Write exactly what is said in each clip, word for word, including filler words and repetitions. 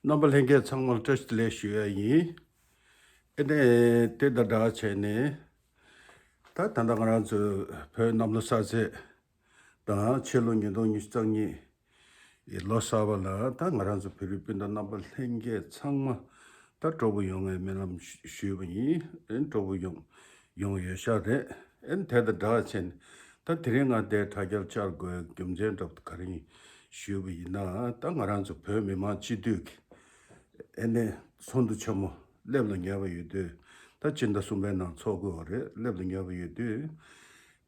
རྣམ་པ་ལྷན་རྒྱས་ཚང་མར་བཀྲ་ཤིས་བདེ་ལེགས་ཞུ་ཡ་ཡིན། ཨེ་ནས་དེ་དང་སྦྲགས་བྱས་ནས། ད་ད་ལྟ་ང་རང་ཚོའི་བོད་གནམ་ལོ་གསར་ཚེས་དང་ཕྱི་ལོ་ཉིས་སྟོང་ཉི་ཤུ་རྩ་གཉིས་ལོ་གསར་པ་ལ། ད་ང་རང་ཚོ་བོད་རིགས་སྤུན་ཟླ་རྣམ་པ་ལྷན་རྒྱས་ཚང་མ་ད་སྤྲོ་པོ་ཡོང་བའི་སྨོན་ལམ་ཞུ་ཞུས་པ་ཡིན། ཨེ་སྤྲོ་པོ་ཡོང་ཡོང་ཡོད་ཤག་རེད། ཨེ་དེ་དང་སྦྲགས་བྱས་ནས། ད་དེ་རིང་ང་འདིར་དྲ་རྒྱར་བཅར་དགོས་རྒྱུ་མཚན་འདྲ་པོ་ག་རེ་ཡིན་ཞུས་པ་ཡིན་ན། ད་ང་རང་ཚོ་བོད་མི་མང་སྤྱི་འཐུས་ཀྱི་ཨེ་ནས་ཚོགས་འདུ་ཆེན་མོ་སླེབས་ལ་ཉེ་བ་ཡོད་དུས། ད་སྤྱི་ཟླ་གསུམ་པའི་ནང་ཚོགས་དགོས་པ་རེད། སླེབས་ལ་ཉེ་བ་ཡོད་དུས།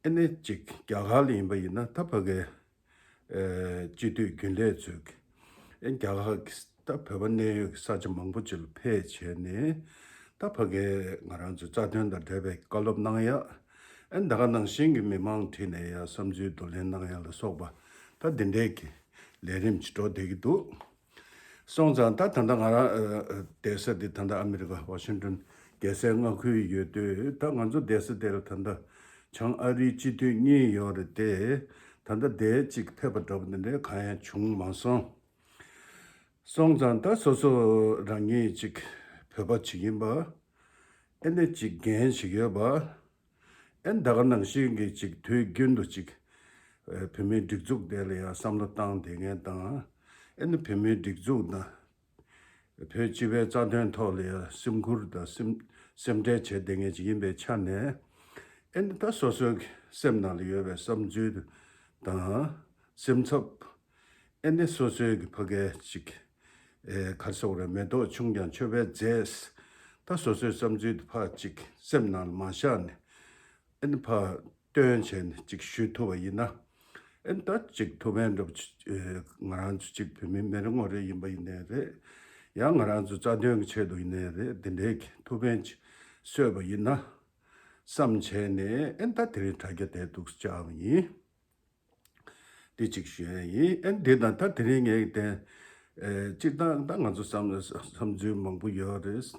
ཨེ་ནས་ཅིག་རྒྱ་གར་ལ་ཡིན་པ་ཡིན་ན། ད་ཕ་གིའི་ཨེ་སྤྱི་འཐུས་རྒྱུན་ལས་ཚོས་ཀྱི་ཨེ་རྒྱ་གར་གྱི་ད་བོད་པ་གནས་ཡོད་ཀྱི་ས་ཆ་མང་པོ་ཅིག་ལ་ཕེབས་བྱས་ནས། ད་ཕ་གིའི་ང་རང་ཚོའི་རྩ་དོན་དང་འབྲེལ་བའི་བཀའ་སློབ་གནང་ཡ། ཨེ་ད་ག་ནང་བཞིན་གྱི་མི་མང་ཁྲིད་ནས་ཡ་བསམ་ཚུལ་བསྡུ་ལེན་གནང་ཡ་ལ་སོགས་པ། ད་འདི་འདྲའི་གི་ལས་རིམ་ཅིག་འགྲོ་བསྡད་ཀྱི་འདུག་སོང་ཙང་ད་ད་ལྟ་ང་རང་ཨ་ཨ་བསྡད་ས་འདི་ད་ལྟ་ཨ་མི་རི་ཀ་ཝ་ཤིང་ཊོན་རྒྱལ་སའི་མངའ་ཁུལ་ཡོད་དུས། ད་ང་ཚོ་བསྡད་ས་དེ་ལ་ད་ལྟ་བྱང་ཨ་རིའི་སྤྱི་འཐུས་གཉིས་ཡོད་རེད་དེ། ད་ལྟ་དེ་གཅིག་ཕེབས་པ་འདྲ་པོ་འདི་འདྲའི་གང་ཡང་བྱུང་མ་སོང་། སོང་ཙང་ད་སོ་སོ་རང་ཉིད་ཅིག་བོད་པ་ཅིག་ཡིན་པ། ཨེ་ནས་ཅིག་འགན་ཅིག་ཡོད་པ། ཨེ་ད་ག་ནང་བཞིན་གྱི་ཅིག་དུས་རྒྱུན་དུ་ཅིག་ཨེ་བོད་མིའི་སྒྲིག་འཛུགས་དེ་ལ་ཡང་བསམ་བློ་བཏང་བསྡད་མཁན་དང་། ཨེ་ནི་བོད་མིའི་སྒྲིག་འཛུགས་དང་བོད་སྤྱི་པའི་རྩ་དོན་ཐོག་ལ་ཡང་སེམས་ཁུར་དང་སེམས་སེམས་ཁྲལ་བྱེད་བསྡད་མཁན་ཅིག་ཡིན་པའི་ཆ་ནས། ཨེ་ནི་ད་སོ་སོའི་སེམས་ནང་ལ་ཡོད་པའི་བསམ་ཚུལ་དང་སེམས་འཚབ། ཨེ་ནི་སོ་སོའི་གི་ཕ་གའི་ཅིག་ཨེ་ག་རེ་ཟེར་དགོས་རེད། མེ་ཏོག་ཆུང་ཀྱང་མཆོད་པའི་རྫས། ད་སོ་སོའི་བསམ་ཚུལ་དེ་ཕར་ཅིག་སེམས་ནང་ལ་མ་བཞག་ནས། ཨེ་ནི་ཕར་བཏོན་བྱས་ནས་ཅིག་ཞུ་ཐུབ་པ་ཡིན་ན། ཨེ་ནི་ད་ཅིག་ཐུགས་ཕན་འདྲ་པོ་ཅིག་ཨེ་ང་རང་ཚོ་ཅིག་བོད་མི་མི་རེ་ངོ་རེ་ཡིན་པ་ཡིན་ནའི་རེད། ཡང་ང་རང་ཚོ་རྩ་དོན་གྱི་ཆེད་དུ་ཡིན་ནའི་རེད། འདི་འདྲའི་གི་ཐུགས་ཕན་ཅིག་གསོས་པ་ཡིན་ན་བསམ་བྱས་ནས། ཨེ་ནི་ད་དེ་རིང་དྲ་རྒྱ་དེ་འདུག་སེ་བཅར་བ་ཡིན། འདི་གཅིག་ཞུ་ཡ་ཡིན། ཨེ་འདི་དང་ད་དེ་རིང་ངས་དེ་ཨེ་སྤྱིར་བཏང་ད་ང་ཚོ་བསམ་བསམ་ཚུལ་མང་པོ་ཡོད་རེད།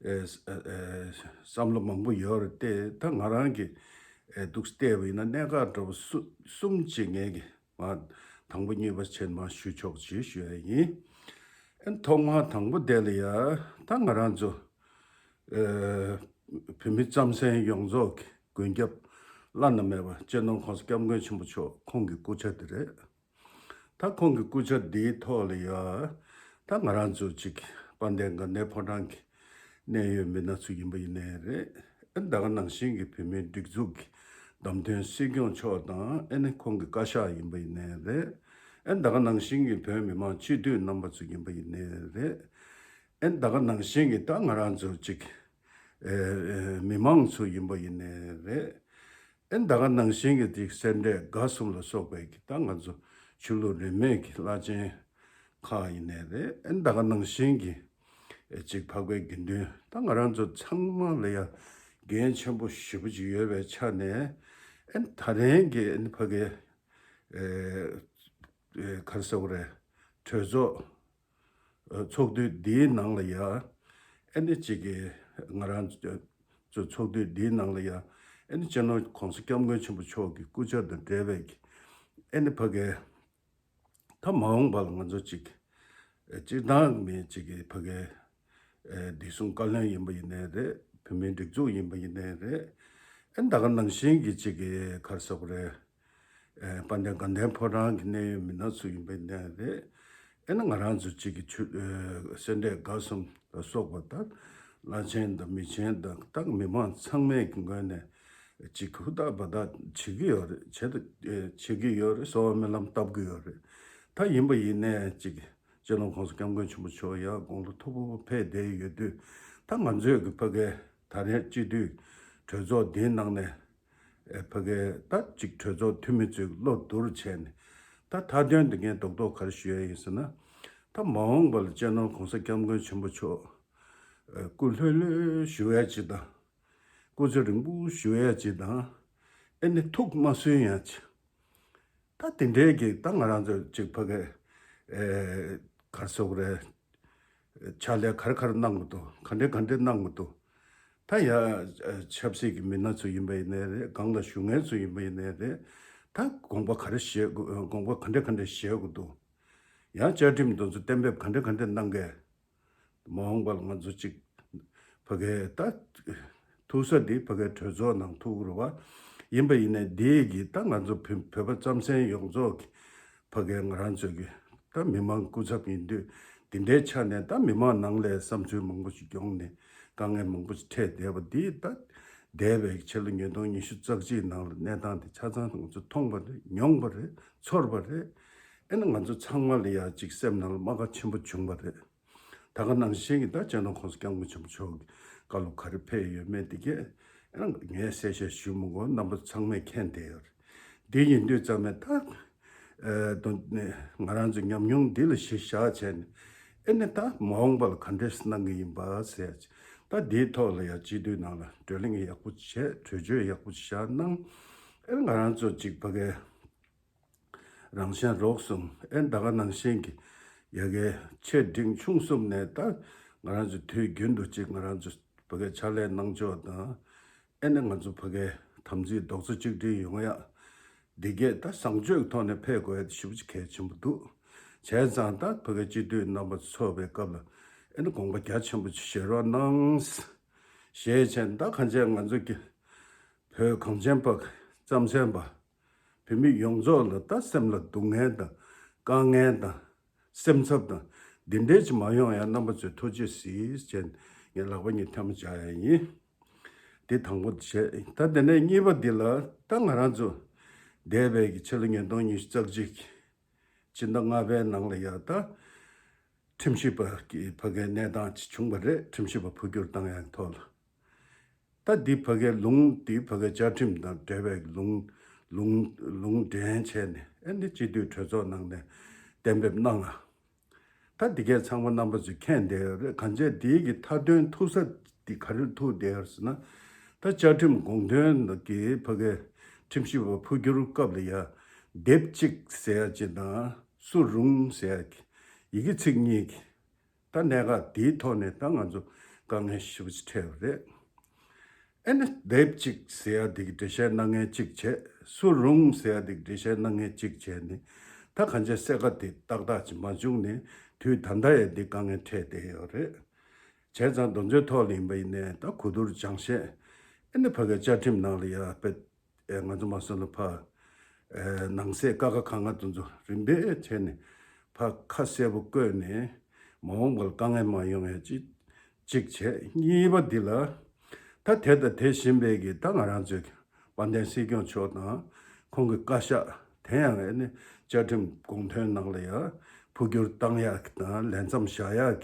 ཨེ་ཨེ་བསམ་བློ་མང་པོ་ཡོད་རེད་དེ། ད་ང་རང་གིས་ཨེ་འདུག་སེ་བལྟས་པ་ཡིན་ན། གནད་འགག་འདྲ་པོ་གསུ་གསུམ་ཅིག་ངས་ཀྱི་མ་དང་པོ་གཉིས་པ་བྱས་ནས་མ་ཞུ་ཆོག་ཅེས་ཞུ་ཡ་ཡིན། ཨེ་ཐོག་མར་དང་པོ་དེ་ལ་ཡ། ད་ང་རང་ཚོ་ཨེ་བོད་མི་རྩམ་ཟན་ཡོངས་རྫོགས་ཀྱི་མགོན་སྐྱབས་བླ་ན་མེད་པ་སྤྱི་ནོར་༸གོང་ས་༸སྐྱབས་མགོན་ཆེན་པོ་མཆོག་ཁོང་གི་སྐུ་ཕྱྭ་དེ་རེད། ད་ཁོང་གི་སྐུ་ཕྱྭ་འདིའི་ཐོག་ལ་ཡ། ད་ང་རང་ཚོ་ཅིག་དཔལ་ལྡན་དགའ་ལྡན་ཕོ་བྲང་གི་གནད་ཡོད་མི་སྣ་ཚོ་ཡིན་པ་ཡིན་ནའི་རེད། ཨེ་ད་ག་ནང་བཞིན་གྱི་བོད་མིའི་སྒྲིག་འཛུགས་ཀྱི་བདམས་ཐོན་སྲིད་སྐྱོང་མཆོག་དང་། ཨེ་ནི་ཁོང་གི་བཀའ་ཤག་ཡིན་པ་ཡིན་ནའི་རེད། ཨེ་ད་ག་ནང་བཞིན་གྱི་བོད་མི་མང་སྤྱི་འཐུས་རྣམ་པ་ཚོ་ཡིན་པ་ཡིན་ནའི་རེད། ཨེ་ད་ག་ནང་བཞིན་གྱི་ད་ང་རང་ཚོ་ཅིག་ཨེ་ཨེ་མི་མང་ཚོ་ཡིན་པ་ཡིན་ནའི་རེད། ཨེ་ད་ག་ནང་བཞིན་གྱི་ཅིག་སེ་འབྲས་དགའ་གསུམ་ལ་སོགས་པའི་གི་ད་ང་ཚོ་ཆོས་ལུགས་རིས་མེད་ཀྱི་བླ་ཆེན་ཁག་ཡིན་ནའི་རེད། ཨེ་ད་ག་ནང་བཞིན་གྱི་ཨེ་ཅིག་འཕགས་པའི་དགེ་འདུན། ད་ང་རང་ཚོ་ཚང་མ་ལ་ཡ་འགན་ཆེན་པོ་ཞེ་པོ་ཅིག་ཡོད་པའི་ཆ་ནས། ཨེ་ད་རིང་གི་ཨེ་འཕགས་པའི་ཨེ་ཨེ་ག་རེ་ཟེར་དགོས་རེད། གྲོས་ཚོགས་ཨ་ཚོགས་དུས་འདིའི་ནང་ལ་ཡ། ཨེ་ནི་གཅིག་གི་ང་རང་ཚོ་ཚོགས་དུས་འདིའི་ནང་ལ་ཡ། ཨེ་ནི་སྤྱི་ནོར་༸གོང་ས་༸སྐྱབས་མགོན་ཆེན་པོ་མཆོག་གི་སྐུ་ཕྱྭ་དང་འབྲེལ་བའི་གི་ཨེ་ནི་ཕ་གི་ད་མ་འོངས་པ་ལ་ང་ཚོ་ཅིག་ཨེ་སྤྱིར་བཏང་མི་ཅིག་གི་ཕ་གི་ཨེ་བདེ་སྲུང་བཀའ་བློན་ཡིན་པ་ཡིན་ནའི་རེད། བོད་མིའི་སྒྲིག་འཛུགས་ཡིན་པ་ཡིན་ནའི་རེད། ཨེ་ད་ག་ནང་བཞིན་གྱི་ཅིག་གི་ག་རེ་ཟེར་དགོས་རེད། ཨེ་དཔལ་ལྡན་དགའ་ལྡན་ཕོ་བྲང་གི་གནད་ཡོད་མི་སྣ་ཚོ་ཡིན་པ་ཡིན་ནའི་རེད། ཨེ་ན་ང་རང་ཚོ་གཅིག་གི་ཆོས་ཨེ་སེ་འབྲས་དགའ་གསུམ་ལ་སོགས་པ་དང་། བླ་ཆེན་དང་མི་ཆེན་དང་། ད་མི་མང་ཚང་མས་ཀྱི་ངོས་ནས་ཅིག་ཧུར་ཐག་འབད་ཐག་བྱེད་ཀྱི་ཡོད་རེད། བྱེད་དུ་ཨེ་བྱེད་ཀྱི་ཡོད་རེད། གསོལ་བ་སྨོན་ལམ་བཏབ་ཀྱི་ཡོད་རེད། ད་ཡིན་པ་ཡིན་ནའི་ཅིག་སྤྱི་ནོར་༸གོང་ས་༸སྐྱབས་མགོན་ཆེན་པོ་མཆོག་ཡར་དགུང་ལོ་མཐོ་པོ་ཕེབས་བསྡད་ཡོད་དུས། ད་ང་ཚོས་ཀྱི་ཕ་གའི་ད་རེས་སྤྱི་འཐུས་གྲོས་ཚོགས་འདིའི་ནང་ནས། ཨེ་ཕ་གའི་ད་ཅིག་གྲོས་ཚོགས་འཐུས་མི་ཚོས་བློ་བསྡུར་བྱས་ནས། ད་མཐའ་དོན་དུ་ངས་རྡོག་རྡོག་ག་རེ་ཞུ་ཡ་ཡིན་ཟེར་ན། ད་མ་འོངས་པ་ལ་སྤྱི་ནོར་༸གོང་ས་༸སྐྱབས་མགོན་ཆེན་པོ་མཆོག་ཨེ་སྐུ་ལྷོད་ལྷོད་བཞུགས་ཡ་ཅིག་དང་། སྐུ་ཚེ་རིང་པོ་བཞུགས་ཡ་ཅིག་དང་། ཨེ་ནི་ཐུགས་མ་སུན་ཡ་ཅིག་ད་དེ་འདྲའི་གི་ད་ང་རང་ཚོ་ཅིག་ཕ་གའི་ཨེ་ག་རེ་ཟེར་དགོས་རེད། ཕྱག་ལས་ག་རེ་ག་རེ་གནང་དགོས་འདུག་ག་འདྲ་ག་འདྲ་གནང་དགོས་འདུག་ད་ཡ་ཨ་ཆབ་སྲིད་ཀྱི་མི་སྣ་ཚོ་ཡིན་པ་ཡིན་ནའི་རེད། སྒང་ལ་བཞུགས་མཁན་ཚོ་ཡིན་པ་ཡིན་ནའི་རེད། ད་དགོངས་པ་ག་རེ་བཞེས་དགོས། དགོངས་པ་ག་འདྲ་ག་འདྲ་བཞེས་དགོས་འདུག་ཡང་བཅའ་ཁྲིམས་དེ་ཚོ་གཏན་འབེབས་ག་འདྲ་ག་འདྲ་གནང་གས། མ་འོངས་པར་ང་ཚོ་གཅིག་ཕ་གའི་ད་ཐུག་ས་འདི་ཕ་གའི་གྲོས་ཚོགས་ནང་ཐུག་རུ་བ་ཡིན་པ་ཡིན་ནའི་འདི་གི་ད་ང་ཚོ་བོད་བོད་པ་རྩམ་ཟན་ཡོངས་རྫོགས་ཀྱི་ཕ་གའི་ང་རང་ཚོ་གི་ད་མི་མང་སྐུ་ཚབ་ཡིན་དུས་འདི་འདྲའི་ཆ་ནས་ད་མི་མང་ནང་ལས་བསམ་ཚུལ་མང་པོ་ཞིག་ཡོང་ནས་དཀའ་ངལ་མང་པོ་ཞིག་འཕྲད་བསྡད་པ་འདི་ད་འདས་པའི་ཕྱི་ལོ་ཉིས་སྟོང་ཉི་ཤུ་རྩ་གཅིག་ནང་ལ་གནས་སྟངས་དེ་ཆ་ཚང་ང་ཚོ་མཐོང་པ་རེད། མྱོང་པ་རེད། ཚོར་བ་རེད། ཨེ་ན་ང་ཚོ་ཚང་མ་ལ་ཡ་གཅིག་སེམས་ནང་ལ་རྨ་ཁ་ཆེན་པོ་བྱུང་བ་རེད། ད་ག་ནང་བཞིན་གྱི་ད་སྤྱི་ནོར་༸གོང་ས་༸སྐྱབས་མགོན་ཆེན་པོ་མཆོག་གི་བཀའ་སློབ་ག་རེ་ཕེབས་ཡོད་མེད་དེ་གས་ཨེ་ན་ངས་གསལ་བཤད་ཞུ་མི་དགོས། རྣམ་པ་ཚང་མས་མཁྱེན་བསྡད་ཡོད་རེད། དེ་ཡིན་དུས་ཙམ་ནས་ད་ཨེ་དོན་ནས་ང་རང་ཚོ་ཉམས་མྱོང་འདི་ལ་གཞི་བཞག་བྱས་ནས་ཨེ་ནས་ད་མ་འོངས་པ་ལ་ག་འདྲས་གནང་གི་ཡིན་པ་ཟེར་ཡ་ཅིག་ད་འདིའི་ཐོག་ལ་ཡ་སྤྱི་འཐུས་ནང་ལ་བགྲོ་གླེང་ཡག་པོ་བྱས། གྲོས་ཆོད་ཡག་པོ་བཞག་གནང་། ཨེ་ང་རང་ཚོ་གཅིག་ཕ་གའི་རང་གཞན་རོགས་གསུམ་ཨེ་ད་ག་ནང་བཞིན་གྱི་ཡ་གའི་ཆེ་འབྲིང་ཆུང་གསུམ་ནས་ད་ང་རང་ཚོ་དུས་རྒྱུན་དུ་གཅིག་ང་རང་ཚོ་ཕ་གའི་ཕྱག་ལས་གནང་ཕྱོགས་དང་ཨེ་ནས་ང་ཚོ་ཕ་གའི་དམ་ཚིག་རྡོག་རྩ་གཅིག་སྒྲིལ་ཡོང་ཡ་འདི་གས་ད་བཟང་སྤྱོད་ཀྱི་ཐོག་ནས་ཕེབས་དགོས་ཡ་དེ་ཞེ་པོ་ཅིག་གལ་ཆེན་པོ་འདུག་བྱས་ཙང་ད་ཕ་གའི་སྤྱི་འཐུས་རྣམ་པ་ཚོ་ཚོགས་པའི་སྐབས་ལ་ཨེ་ནས་དགོངས་པ་རྒྱ་ཆེན་པོ་ཅིག་བཞེས་རོགས་གནང་། ཞེས་བྱས་ད་གང་ཅི་ང་ཚོ་གི་བོད་གངས་ཅན་པ་རྩམ་ཟན་པ་བོད་མི་ཡོངས་རྫོགས་ལ་ད་སེམས་ལ་སྡུག་བསྔལ་དང་དཀའ་ངལ་དང་སེམས་འཚབ་དང་འདི་འདྲའི་ཅིག་མ་ཡོང་ཡ་རྣམ་པ་ཚོས་ཐུགས་རྗེ་གཟིགས་བྱས་ངས་ལག་པ་གཉིས་ཐལ་མོ་སྦྱར་ཡ་ཡིན། འདི་དང་པོ་བྱས། ད་དེ་ནས་གཉིས་པ་འདི་ལ་ད་ང་རང་ཚོ་འདས་པའི་གི་ཕྱི་ལོ་ཉིས་སྟོང་ཉི་ཤུ་རྩ་གཅིག་སྤྱི་ཟླ་ལྔ་པའི་ནང་ལ་ཡ་ད་ཁྲིམས་ཞིབ་པ་གི་ཕ་གའི་གནས་སྟངས་ཅིག་བྱུང་བ་རེད། ཁྲིམས་ཞིབ་པ་འཕོ་འགྱུར་བཏང་ཡག་ཐོག་ལ། ད་འདི་ཕ་གའི་ལུང་འདི་ཕ་གའི་བཅའ་ཁྲིམས་དང་འབྲེལ་བའི་ལུང་ལུང་ལུང་འདྲེན་བྱས་ནས་ཨེ་འདི་སྤྱི་འཐུས་གྲོས་ཚོགས་ནང་ནས་གཏན་འབེབས་གནང་ང་། ད་འདི་གའི་ཚང་མ་རྣམ་པ་ཚོས་མཁྱེན་བསྡད་ཡོད་རེད། གང་བྱས་འདིའི་གི་མཐའ་དོན་ཐུག་ས་འདི་ག་རེར་ཐུག་བསྡད་ཡོད་ཟེར་ན། ད་བཅའ་ཁྲིམས་དགོངས་དོན་གི་ཕ་གའི་ཁྲིམས་ཞིབ་པ་འཕོ་འགྱུར་སྐབས་ལ་ཡ་དེབ་གཅིག་ཟེར་ཡ་གཅིག་དང་སུ་རུང་ཟེར་ཡ་གི་ཡི་གེ་ཚིག་གཉིས་ཀྱི་ད་གནད་འགག་དེའི་ཐོག་ནས་ད་ང་ཚོ་དཀའ་ངལ་ཞེ་པོ་ཅིག་འཕྲད་པ་རེད། ཨེ་ནི་དེབ་གཅིག་ཟེར་ཡ་དེ་གི་འགྲེལ་བཤད་གནང་མཁན་གཅིག་བྱས། སུ་རུང་ཟེར་ཡ་དེ་གི་འགྲེལ་བཤད་གནང་མཁན་གཅིག་བྱས་ནས་ད་གང་ཅི་གསལ་ཁ་དེ་ཏག་ཏག་ཅིག་མ་བྱུང་ནས་དུས་ད་ལྟ་ཡང་འདི་དཀའ་ངལ་འཕྲད་བསྡད་ཡོད་རེད། བྱས་ཙང་དེ་ཚོའི་ཐོག་ལ་ཡིན་པ་ཡིན་ནའི་ད་གོ་བསྡུར་སྦྱང་བཤད་ཨེ་ནི་ཕ་གའི་བཅའ་ཁྲིམས་ནང་ལ་ཡ་དཔེ་ཨེ་ང་ཚོ་མ་སོང་ལ་ཕ་ཨེ་ནང་གསེས་ཀ་ཁ་ག་ང་དེ་ཚོ་རིམ་པས་བྱས་ནས་ཕ་ཁ་གསལ་པོ་བཀོད་ནས་མ་འོངས་པར་དཀའ་ངལ་མ་ཡོང་ཡ་ཅིག་གཅིག་བྱས། གཉིས་པ་འདི་ལ་ད་དེ་དང་དེ་བཞིན་པའི་གི་ད་ང་རང་ཚོའི་དཔལ་ལྡན་སྲིད་སྐྱོང་མཆོག་དང་ཁོང་གི་བཀའ་ཤག་དེ་ཡང་ཨེ་ནི་བཅའ་ཁྲིམས་དགོངས་དོན་ནང་ལ་ཡ་འཕོ་འགྱུར་བཏང་ཡག་གི་དང་ལས་མཚམས་བཞག་ཡག་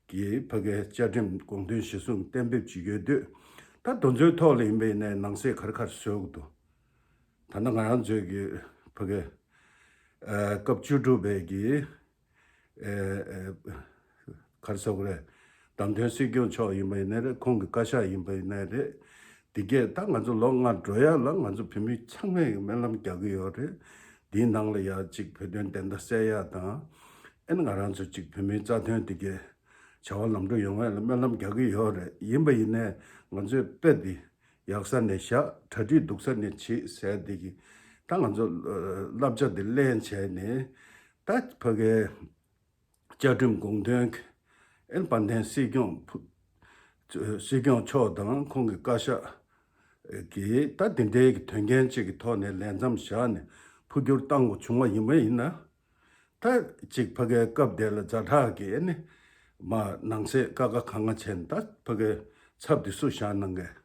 གི་གི་ཕ་གའི་བཅའ་ཁྲིམས་དགོངས་དོན་གཞིར་བཟུང་གཏན་འབེབས་བྱེད་ཡོད་དུས་ད་དེ་ཚོའི་ཐོག་ལ་ཡིན་པའི་ནས་ནང་གསེས་ག་རེ་ག་རེ་བཟོ་དགོས་འདུག་ད་ནི་ང་རང་ཚོའི་གི་ཕ་གའི་ཨ་སྐབས་བཅུ་དྲུག་པའི་གི་ཨེ་ཨེ་ག་རེ་ཟེར་དགོས་རེད། བདམས་ཐོན་སྲིད་སྐྱོང་མཆོག་ཡིན་པ་ཡིན་ནའི་རེད། ཁོང་གི་བཀའ་ཤག་ཡིན་པ་ཡིན་ནའི་རེད། འདི་གས་ད་ང་ཚོ་ལོ་ལྔ་འགྲོ་ཡ་ལ་ང་ཚོ་བོད་མི་ཚང་མས་སྨོན་ལམ་རྒྱག་གི་ཡོད་རེད། འདིའི་ནང་ལ་ཡ་གཅིག་བོད་དོན་བདེན་མཐའ་གསལ་ཡ་དང་ཨེ་ནི་ང་རང་ཚོ་གཅིག་བོད་མིའི་རྩ་དོན་འདི་གས་བྱ་བ་ལམ་འགྲོ་ཡོང་བ་ལ་སྨོན་ལམ་རྒྱག་གི་ཡོད་རེད། ཡིན་པ་ཡིན་ནའི་ང་ཚོའི་དཔེ་འདི་ཡག་ས་ནས་བཞག་གྲ་སྒྲིག་སྡུག་ས་ནས་བྱེད་ཟེར་འདི་གི་ད་ང་ཚོ་བསླབ་བྱ་འདི་ལེན་བྱས་ནས་ད་ཕ་གའི་བཅའ་ཁྲིམས་དགོངས་དོན་གྱི་ཨེ་དཔལ་ལྡན་སྲིད་སྐྱོང་ཕུ་སྲིད་སྐྱོང་མཆོག་དང་ཁོང་གི་བཀའ་ཤག་གིས་ད་འདི་འདྲའི་གི་དོན་རྐྱེན་གཅིག་གི་ཐོག་ནས་ལས་མཚམས་བཞག་ནས་འཕོ་འགྱུར་བཏང་དགོས་བྱུང་བ་ཡིན་པ་ཡིན་ན། ད་གཅིག་ཕ་གའི་སྐབས་དེ་ལ་ཛ་དྲག་གི་ཨེ་ནི་མ་ནང་གསེས་ཀ་ཁ་ག་ང་བྱས་ནས་ད་ཕ་གའི་ཚབ་དེ་སུ་བཞག་གནང་གས།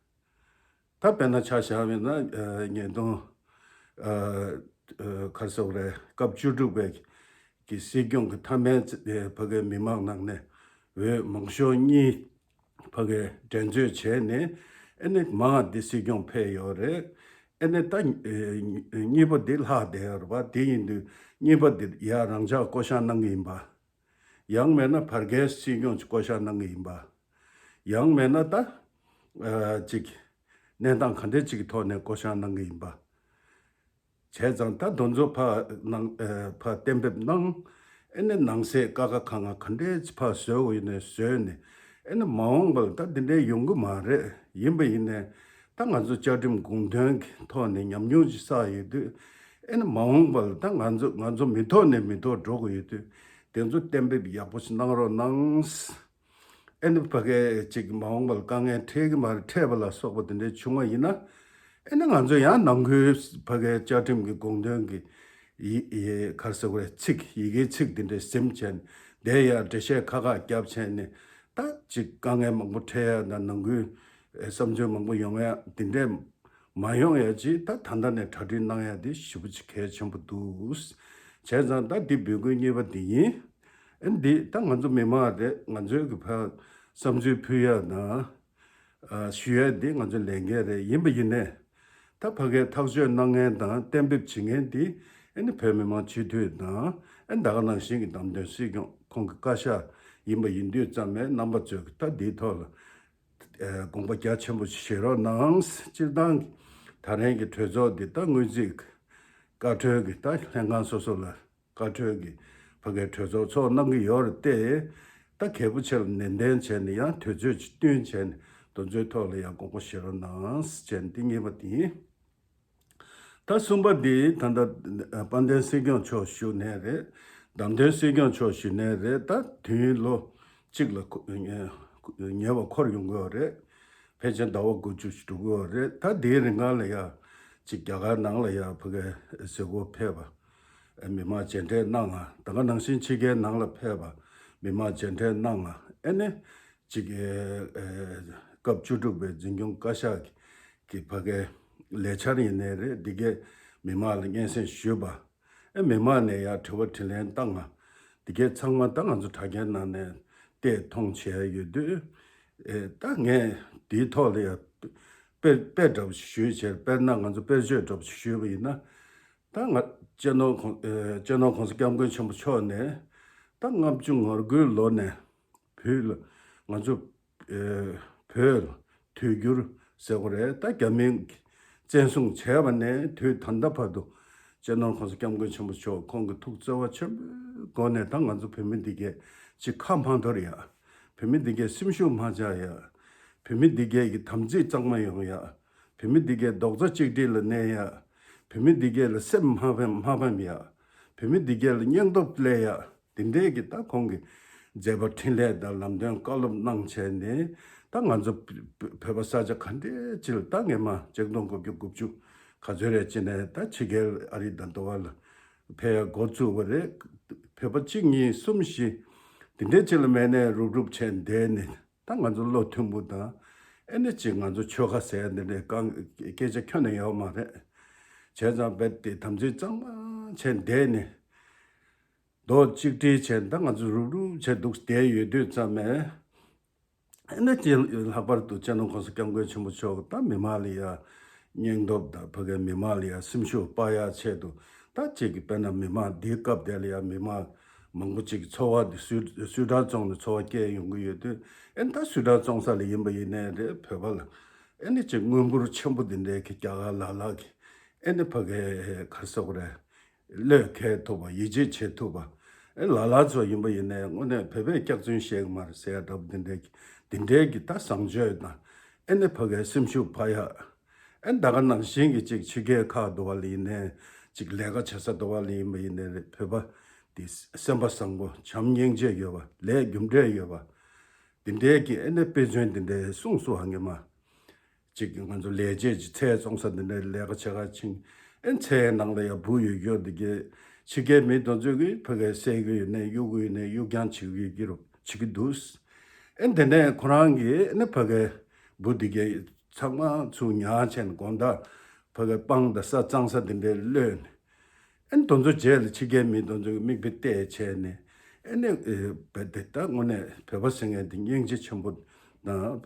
ད་དཔེར་ན་ཆ་བཞག་པ་ཡིན་ན་ཨ་ཉིས་སྟོང་ཨ་ཨ་ག་རེ་ཟེར་དགོས་རེད། སྐབས་བཅུ་དྲུག་པའི་གི་སྲིད་སྐྱོང་གི་མཐའ་མའི་ཕ་གའི་མི་མང་ནང་ནས་འོས་མང་ཤོས་གཉིས་ཕ་གའི་འགྲན་རྩོད་བྱས་ནས་ཨེ་ནི་མ་འདི་སྲིད་སྐྱོང་ཕེབས་ཡོད་རེད། ཨེ་ནི་ད་ཨེ་གཉིས་པ་འདི་ལྷག་བསྡད་ཡོད་རེད་པ། དེ་ཡིན་དུས་གཉིས་པ་འདི་ཡ་རང་འཇགས་བསྐོ་བཞག་གནང་གི་ཡིན་པ། ཡང་མེད་ན་བར་བརྒལ་སྲིད་སྐྱོང་བསྐོ་བཞག་གནང་གི་ཡིན་པ། ཡང་མེད་ན་ད་ཨ་ཅིག་གནས་སྟངས་ག་འདྲ་ཅིག་གི་ཐོག་ནས་བསྐོ་བཞག་གནང་གི་ཡིན་པ། བྱས་ཙང་ད་དེ་ཚོ་ཕ་ནང་ཨ་ཕ་གཏན་འབེབས་གནང་། ཨེ་ནི་ནང་གསེས་ཀ་ཁ་ག་ང་ག་འདྲས་ཕ་བཟོས་དགོས་ཡིན་ནའི་བཟོས་ནས་ཨེ་ནི་མ་འོངས་པ་ལ་ད་འདི་འདྲའི་ཡོང་གི་མ་རེད། ཡིན་པ་ཡིན་ནའི་ད་ང་ཚོ་བཅའ་ཁྲིམས་དགོངས་དོན་གྱི་ཐོག་ནས་ཉམས་མྱོང་ཅིག་བསགས་ཡོད་དུས་ཨེ་ནི་མ་འོངས་པ་ལ་ད་ང་ཚོ་ང་ཚོ་མི་ཐོག་ནས་མི་ཐོག་འགྲོ་དགོས་ཡོད་དུས་དེ་ཚོ་གཏན་འབེབས་ཡག་པོ་ཞིག་གནང་རོགས་གནང་། ཨེ་ནི་ཕ་གའི་ཅིག་མ་འོངས་པ་ལ་དཀའ་ངལ་འཕྲད་ཀྱི་མ་རེད། འཕྲད་པ་ལ་སོགས་པ་དེ་འདྲ་བྱུང་བ་ཡིན་ན། ཨེ་ནི་ང་ཚོ་ཡང་ནང་ཁུལ་ཕ་གའི་བཅའ་ཁྲིམས་ཀྱི་དགོངས་དོན་གྱི་ཡི་ཡི་ག་རེ་ཟེར་དགོས་རེད། ཚིག་ཡི་གེའི་ཚིག་དེ་འདྲ་ཟིན་བྱས་ནས་བསྡད་ཡ། འགྲེལ་བཤད་ཁག་ཁག་བརྒྱབ་བྱས་ནས་ད་ཅིག་དཀའ་ངལ་མང་པོ་འཕྲད་ཡ་དང་། ནང་ཁུལ་བསམ་ཚུལ་མང་པོ་ཡོང་ཡ་དེ་འདྲ་མ་ཡོང་ཡ་ཅིག་ད་ད་ལྟ་ནས་གྲ་སྒྲིག་གནང་ཡ་དེ་ཞེ་པོ་ཅིག་གལ་ཆེན་པོ་འདུག། བྱས་ཙང་ད་འདི་འབོད་སྐུལ་གཉིས་པ་འདི་ཡིན། ཨ་འདི་ད་ང་ཚོ་མི་མང་རེད། ང་ཚོའི་གི་ཕར་བསམ་ཚུལ་ཕུལ་ཡ་དང་ཞུ་ཡ་འདི་ང་ཚོའི་ལས་འགན་རེད། ཡིན་པ་ཡིན་ནའི་ད་ཕ་གའི་ཐག་གཅོད་གནང་མཁན་དང་གཏན་འབེབས་བྱེད་མཁན་འདི་ཨ་ནི་བོད་མི་མང་སྤྱི་འཐུས་དང་། ཨ་ད་ག་ནང་བཞིན་གྱི་བདམས་ཐོན་སྲིད་སྐྱོང་ཁོང་གི་བཀའ་ཤག་ཡིན་པ་ཡིན་དུས་ཙམ་ནས་རྣམ་པ་ཚོས་ད་འདིའི་ཐོག་ལ་ཨ་དགོངས་པ་རྒྱ་ཆེན་པོ་བཞེས་རོགས་གནང་། སྤྱིར་བཏང་ད་རིང་གི་གྲོས་ཚོགས་འདི་ད་སྔོན་རྩིས་བཀའ་འཁྲོལ་གྱི་ད་ལྷན་ཁང་སོ་སོ་ལ་བཀའ་འཁྲོལ་གྱི་ཕ་གའི་གྲོས་ཚོགས་ཚོགས་གནང་གི་ཡོད་རེད་དེ། ད་གལ་པོ་ཆེ་ལ་ནན་ཏན་བྱས་ནས་ཡང་དུས་ཚོད་ཅིག་བསྟུན་བྱས་ནས་དེ་ཚོའི་ཐོག་ལ་ཡང་དགོངས་པ་བཞེས་རོགས་གནང་ཟེར་ནས་འདི་གཉིས་པ་དེ་ཡིན། ད་གསུམ་པ་འདི་ད་ལྟ་དཔལ་ལྡན་སྲིད་སྐྱོང་མཆོག་བཞུགས་ནའི་རེད། བདམས་ཐོན་སྲིད་སྐྱོང་མཆོག་བཞུགས་ནའི་རེད། ད་དུས་ཡུན་ལོ་གཅིག་ལ་ཁོ་ཉེ་ཉེ་བ་འཁོར་ཡོང་གི་ཡོད་རེད། ཕལ་ཆེར་ཟླ་བ་དགུ་བཅུ་ཞིག་འགྲོ་གི་ཡོད་རེད། ད་དེའི་རིང་ག་ལ་ཡ་ཅིག་རྒྱ་གར་ནང་ལ་ཡ་ཕ་གའི་མཛད་སྒོ་ཕེབས་པ། མི་མང་མཇལ་འཕྲད་གནང་ང་། ད་ག་ནང་བཞིན་ཕྱི་རྒྱལ་ནང་ལ་ཕེབས་པ། མི་མང་མཇལ་འཕྲད་གནང་ང་། ཨེ་ནས་ཅིག་ཨེ་ཨེ་སྐབས་བཅུ་དྲུག་པའི་འཛིན་སྐྱོང་བཀའ་ཤག་གི་ཕ་གའི་ལས་འཆར་ཡིན་ནའི་རེད། འདི་གའི་མི་མང་ལ་སྙན་སེང་ཞུས་པ། ཨེ་མི་མང་ནས་ཡང་དྲི་བ་དྲིས་ལན་བཏང་ང་། འདི་གའི་ཚང་མ་ད་ང་ཚོ་དྲ་རྒྱའི་ནང་ནས་བལྟས་མཐོང་བྱས་ཡོད་དུས། ཨེ་ད་ངས་འདིའི་ཐོག་ལ་ཡང་དཔེ་དཔེ་འདྲ་པོ་ཞིག་ཞུས་བྱས། དཔེར་ན་ང་ཚོ་དཔེར་བརྗོད་འདྲ་པོ་ཞིག་ཞུས་པ་ཡིན་ན། ད་ང་སྤྱི་ནོར་གོང་ཨེ་སྤྱི་ནོར་གོང་ས་སྐྱབས་མགོན་ཆེན་པོ་མཆོག་ནས་ད་ལྔ་བཅུ་ང་དགུའི་ལོ་ནས་བོད་ལ་ང་ཚོ་ཨེ་བོད་ལ་དུས་འགྱུར་ཟེར་དགོས་རེད། ད་རྒྱ་མིས་བཙན་བཟུང་བྱས་པ་ནས་དུས་ད་ལྟ་བར་དུ་སྤྱི་ནོར་གོང་ས་སྐྱབས་མགོན་ཆེན་པོ་མཆོག་ཁོང་གི་ཐུགས་བརྩེ་བ་ཆེན་པོའི་སྒོ་ནས་ད་ང་ཚོ་བོད་མི་འདི་གས་ཅིག་ཁ་མ་འཐོར་ཡ། བོད་མི་འདི་གས་སེམས་ཤུགས་མ་ཆག་ཡ། བོད་མི་འདི་གས་ཀྱི་དམ་ཚིག་གཙང་མ་ཡོང་ཡ། བོད་མི་འདི་གས་རྡོག་རྩ་གཅིག་སྒྲིལ་ལ་གནས་ཡ། བོད་མི་འདི་གས་ལ་སེམས་མ་ཕམ་མ་ཕམ་ཡ། བོད་མི་འདི་གས་ལ་སྙིང་སྟོབས་སླེབས་ཡ། འདི་འདྲའི་གི་ད་ཁོང་གི་མཛད་པ་འཕྲིན་ལས་དང་ལམ་སྟོན་བཀའ་སློབ་གནང་བྱས་ནས། ད་ང་ཚོ་བོད་པ་ས་ཆ་ག་འདྲའི་ཅིག་ལ་ད་སྔས་མ་ཆིག་སྟོང་དགུ་བརྒྱ་དགུ་བཅུ་ག་ཚོད་རེད་ཅེ་ནས་ད་ཕྱི་རྒྱལ་ཨ་རི་དང་འདྲ་བ་ལ་ཕེབས་ཡ་འགོ་བཙུགས་པ་རེད། བོད་པ་གཅིག་གཉིས་གསུམ་བཞི་འདི་འདྲའི་ཅིག་ལ་མེད་ནས་རུབ་རུབ་བྱས་བསྡད་ནས། ད་ང་ཚོ་བློ་མཐུན་པོ་དང་། ཨེ་ནི་ཅིག་ང་ཚོ་ཆོལ་ཁ་ཟེར་ཡ་འདི་འདྲའི་རྐང་སྐད་ཆ་ཁྱོན་ནས་ཡོད་མ་རེད། བྱས་ཙང་རྦད་དེ་དམ་ཚིག་གཙང་མ་བྱས་བསྡད་ནས། རྡོག་གཅིག་སྒྲིལ་བྱས་ད་ང་ཚོ་རུབ་རུབ་བྱས་འདུག་བསྡད་ཡོད་དུས་ཙམ་ནས། ཨེ་ནི་ཅིག་ལྷག་པར་དུ་སྤྱི་ནོར་གོང་ས་སྐྱབས་མགོན་ཆེན་པོ་མཆོག་ད་མི་མང་ལ་ཡ་སྙིང་སྟོབས་དང་ཕ་གའི་མི་མང་ལ་ཡ་སེམས་ཤུགས་སྤར་ཡ་ཆེད་དུ། ད་ཅིག་གི་དཔེར་ན་མི་མང་འདིའི་སྐབས་དེ་ལ་ཡ་མི་མང་མང་པོ་ཅིག་འཚོ་བ་འདི་སུས་སུས་ཊར་བཙོང་ནས་འཚོ་བ་སྐྱེལ་ཡོང་གི་ཡོད་དུས། ཨེ་ནི་ད་སུས་ཊར་བཙོང་ས་ལ་ཡིན་པ་ཡིན་ནའི་རེད། བོད་པ་ལ་ཨེ་ནི་ཅིག་དངུལ་འབོར་ཆེན་པོ་འདི་འདྲའི་གི་རྒྱ་གར་ལ་ལ་གི་ཨེ་ནི་ཕ་གའི་ག་རེ་ཟེར་དགོས་རེད། བློས་འཁེལ་ཐུབ་པ། ཡིད་ཆེས་བྱེད་ཐུབ་པ། ཨེ་ལ་ལ་ཚོ་ཡིན་པ་ཡིན་ནའི་དངོས་གནས་བོད་པས་སྐྱག་རྫུན་བཤད་གི་མ་རེད་ཟེར་ཡ་འདྲ་པོ་འདི་འདྲའི་འདི་འདྲའི་གི་ད་བཟང་སྤྱོད་དང་། ཨེ་ནི་ཕ་གའི་སེམས་ཤུགས་འཕར་ཡ། ཨེ་ད་ག་ནང་བཞིན་གི་ཅིག་ཕྱི་རྒྱལ་ཁག་འདྲ་བ་ལ་ཡིན་ནའི། ཅིག་ལས་ཀ་བྱེད་ས་འདྲ་བ་ལ་ཡིན་པ་ཡིན་ནའི་རེད། བོད་པ་འདི་སེམས་པ་བཟང་པོ། བྱམས་སྙིང་རྗེ་ཡོད་པ། ལས་རྒྱུ་འབྲས་ཡོད་པ། འདི་འདྲའི་གི་ཨེ་ནི་དཔེ་མཚོན་འདི་འདྲའི་གསུངས་སོང་ཧ་ངེས་མ། གཅིག་གིས་ང་ཚོ་ལས་བྱེད་ཀྱི་ཚལ་བཙོང་ས་འདི་འདྲའི་ལས་ཀ་བྱེད་ག་ཕྱིན། ཨེ་ཚལ་ནང་ལ་ཡང་འབུ་ཡོད་ཡོད་འདི་གའི་ཕྱི་རྒྱལ་མི་དེ་ཚོས་གི་ཕ་གའི་བསད་གི་ཡོད་ནའི་གཡུག་གི་ཡོད་ནའི་གཡུག་རྐྱང་བྱེད་གི་ཡོད་ཀྱི་རུ་བྱེད་ཀྱི་འདུག། ཨེ་དེ་ནས་ཁོ་རང་གིས་ཨེ་ནི་ཕ་གའི་འབུ་འདི་གའི་ཚང་མ་ཚུར་ཉར་བྱས་ནས་དགོང་དག་ཕ་གའི་སྤང་དང་ས་གཙང་ས་འདི་འདྲའི་གློད་ནས། ཨེ་དེ་ཚོ་རྗེས་ལ་ཕྱི་རྒྱལ་མི་དེ་ཚོས་མིག་དཔེ་བལྟས་བྱས་ནས། ཨེ་ནི་ཨེ་བོད་དེ་ད་དངོས་གནས་བོད་པ་ཟེར་མཁན་དེ་སྙིང་རྗེ་ཆེན་པོ་དང་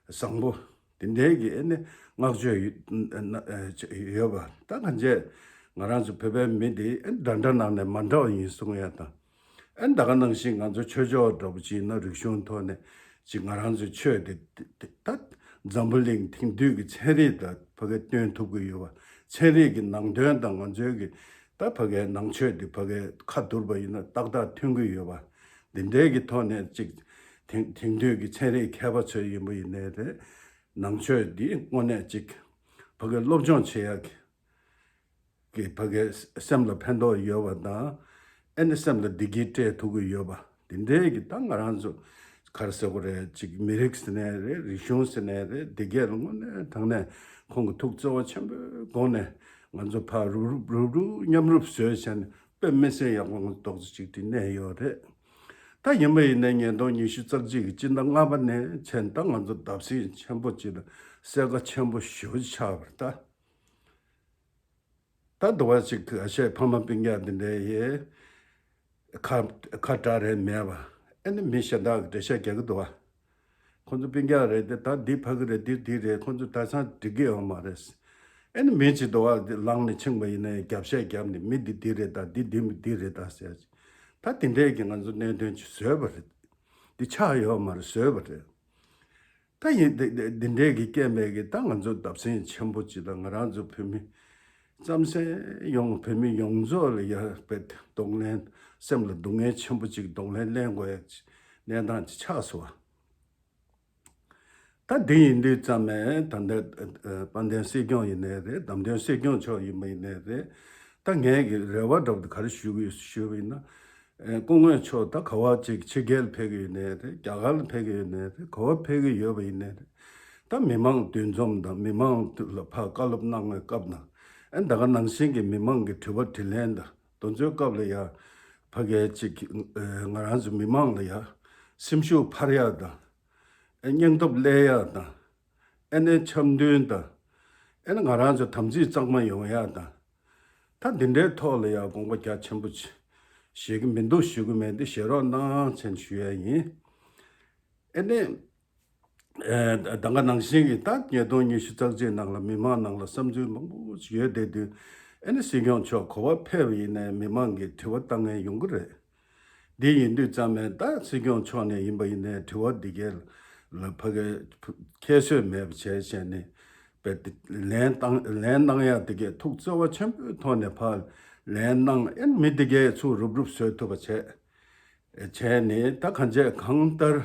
བཟང་པོ། དེ་འདྲའི་གི་ཨེ་ནི་བསྔགས་བརྗོད་ཡོད་པ། ད་གང་བྱས་ང་རང་ཚོ་བོད་པའི་མི་དེ་ཨེ་འདྲ་འདྲ་ནང་ནས་མ་འདྲ་བ་ཡིན་གསུང་ཡ་དང་། ཨེ་ད་ག་ནང་བཞིན་ང་ཚོ་ཆོས་ཕྱོགས་འདྲ་པོ་ཅིག་ཡིན་ན་རིག་གཞུང་ཐོག་ནས་ཅིག་ང་རང་ཚོའི་ཆོས་དེ་དེ་དེ་ད་འཛམ་བུ་གླིང་དེང་དུས་ཀྱི་ཚན་རིག་དང་ཕ་གིར་སྟོན་ཐུབ་ཀྱི་ཡོད་པ། ཚན་རིག་གི་ནང་དོན་དང་ང་ཚོའི་གི་ད་ཕ་གིའི་ནང་ཆོས་དེ་ཕ་གིར་ཁ་བསྡུར་བ་ཡིན་ན་ཏག་ཏག་མཐུན་གྱི་ཡོད་པ། འདི་འདྲའི་གི་ཐོག་ནས་ཅིག་དེང་དེང་དུས་ཀྱི་ཚན་རིག་མཁས་པ་ཚོ་ཡིན་པ་ཡིན་ནའི་རེད། ནང་ཆོས་འདི་དངོས་གནས་ཅིག་ཕ་གིར་སློབ་སྦྱོང་བྱེད་ཡག་གི་གི་ཕ་གིའི་སེམས་ལ་ཕན་ཐོགས་ཡོད་པ་དང་། ཨེ་ནི་སེམས་ལ་བདེ་སྐྱིད་སྤྲད་ཐུབ་ཀྱི་ཡོད་པ། འདི་འདྲའི་གི་ད་ང་རང་ཚོ་ ག་རེ་ཟེར་དགོས་རེད། ཅིག་མི་རིགས་ཟེར་ནའི་རེད། རིག་གཞུང་ཟེར་ནའི་རེད། འདི་གས་ལ་དངོས་གནས་དྲང་གནས་ཁོང་གི་ཐུགས་བརྩེ་བ་ཆེན་པོའི་སྒོ་ནས་ང་ཚོ་ཕར་རུབ་རུབ་རུབ་རུབ་མཉམ་རུབ་བཟོས་བྱས་ནས་དཔེ་མི་སྲིད་ཡག་པོ་ང་ཚོ་རྡོག་རྩ་གཅིག་སྒྲིལ་གནས་ཡོད་རེད། ད་ཡིན་པ་ཡིན་ནའི་ཉིས་སྟོང་ཉི་ཤུ་རྩ་གཅིག་གི་སྤྱི་ཟླ་ལྔ་པ་ནས་བྱས་ནས་ད་ང་ཚོ་བརྡབ་གསིག་ཆེན་པོ་ཅིག་དང་གསལ་ཁ་ཆེན་པོ་ཞེ་པོ་ཅིག་ཆགས་པ་རེད་ད། ད་འདི་བ་ཅིག་ཨ་ཤའི་ཕ་མ་སྤུན་ཀྱག་འདི་འདྲའི་ཡེ་ཁ་ཁ་གྲག་རེད་མེད་པ། ཨ་ནི་མི་གཞན་དག་གི་འགྲེལ་བཤད་རྒྱག་གི་འདུག་བ། ཁོ་ཚོ་སྤུན་ཀྱག་རེད་དེ། ད་འདི་ཕ་གི་རེད། འདི་འདི་རེད། ཁོ་ཚོ་ད་ཆང་འགྲིག་གི་ཡོད་མ་རེད། ཨ་ནི་མི་གཅིག་འདི་བ་འདི་ལངས་ནས་ཕྱིན་པ་ཡིན་ནའི་རྒྱབ་བཤད་རྒྱབ་ནས་མི་འདི་འདི་རེད་ད། འདི་འདི་མི་འདི་རེད་ད་ཟེར། ད་འདི་འདྲའི་གི་ང་ཚོ་གནད་དོན་ཅིག་བཟོས་པ་རེད། འདི་ཆགས་ཡོད་མ་རེད། བཟོས་པ་རེད། ད་ཡིན་འདི་འདི་འདི་འདྲའི་གི་སྐད་མེད་གི་ད་ང་ཚོ་བརྡབ་གསིག་ཆེན་པོ་ཅིག་དང་ང་རང་ཚོ་བོད་མི་རྩམ་ཟན་ཡོངས་བོད་མི་ཡོངས་རྫོགས་ལ་ཡ་བེད་གདོང་ལེན། སེམས་ལ་སྡུག་བསྔལ་ཆེན་པོ་ཅིག་གདོང་ལེན་ལེན་དགོས་ཡ་གནས་སྟངས་ཅིག་ཆགས་སོང་བ། ད་འདི་ཡིན་དུས་ཙམ་ནས་ད་ལྟ་དཔལ་ལྡན་སྲིད་སྐྱོང་ཡིན་ནའི་རེད། བདམས་ཐོན་སྲིད་སྐྱོང་མཆོག་ཡིན་པ་ཡིན་ནའི་རེད། ད་ངའི་གི་རེ་བ་འདྲ་པོ་དེ་ག་རེ་ཞུ་གི་ཡོད་ཞུས་པ་ཡིན་ན། ཨེ་སྐུ་ངོ་མཆོག་ད་ག་བ་ཅིག་ཕྱི་རྒྱལ་ཕེབས་ཀྱི་ཡོད་ནའི་རེད། རྒྱ་གར་ལ་ཕེབས་ཀྱི་ཡོད་ནའི་རེད། ག་བ་ཕེབས་ཀྱི་ཡོད་པ་ཡིན་ནའི་རེད། ད་མི་མང་འདུ་འཛོམས་དང་མི་མང་ལ་ཕར་བཀའ་སློབ་གནང་བའི་སྐབས་ན། ཨེ་ད་ག་ནང་བཞིན་གྱི་མི་མང་གི་དྲི་བ་དྲིས་ལན་དང་དེ་ཚོའི་སྐབས་ལ་ཡ་ཕ་གི་ཅིག་ཨེ་ང་རང་ཚོ་མི་མང་ལ་ཡ་སེམས་ཤུགས་འཕར་ཡག་དང་། ཨེ་སྙིང་སྟོབས་སླེབས་ཡག་དང་། ཨེ་ནས་འཆམ་མཐུན་དང་། ཨེ་ནས་ང་རང་ཚོ་དམ་ཚིག་གཙང་མ་ཡོང་ཡག་དང་། ད་འདི་འདྲའི་ཐོག་ལ་ཡང་དགོངས་པ་རྒྱ་ཆེན་པོ་ཆེ་བཞེས་ཀྱི་མི་འདུག་ཞུ་གི་མེད་འདི་བཞེས་རོགས་གནང་ཟེར་ཞུ་ཡ་ཡིན། ཨེ་ནས། ཨེ་ད་ག་ནང་བཞིན་གྱི་ད་ཉིས་སྟོང་ཉི་ཤུ་རྩ་གཅིག་ནང་ལ་མི་མང་ནང་ལ་བསམ་ཚུལ་མང་པོ་ཞིག་ཡོད་བསྡད་དུས། ཨེ་ནས་སྲིད་སྐྱོང་མཆོག་ག་བ་ཕེབས་པ་ཡིན་ནའི་མི་མང་གིས་དྲི་བ་བཏང་མཁན་ཡོང་གི་རེད། འདི་ཡིན་དུས་ཙམ་ནས་ད་སྲིད་སྐྱོང་མཆོག་ནས་ཡིན་པ་ཡིན་ནའི་དྲི་བ་འདི་གས་ལ་ཕ་གི་ཁྱད་གསོད་མེད་པ་བྱས་བྱས་ནས་པའི་ལན་བཏང་ལན་གནང་ཡག་འདི་གས་ཐུགས་བརྩེ་བ་ཆེན་པོའི་ཐོག་ནས་ཕར་ལན་གནང་། ཨེ་མི་འདི་གས་ཚུར་རུབ་རུབ་བཟོ་ཐུབ་པ་བྱས། བྱས་ནས་ད་གང་བྱས་གང་ལྟར།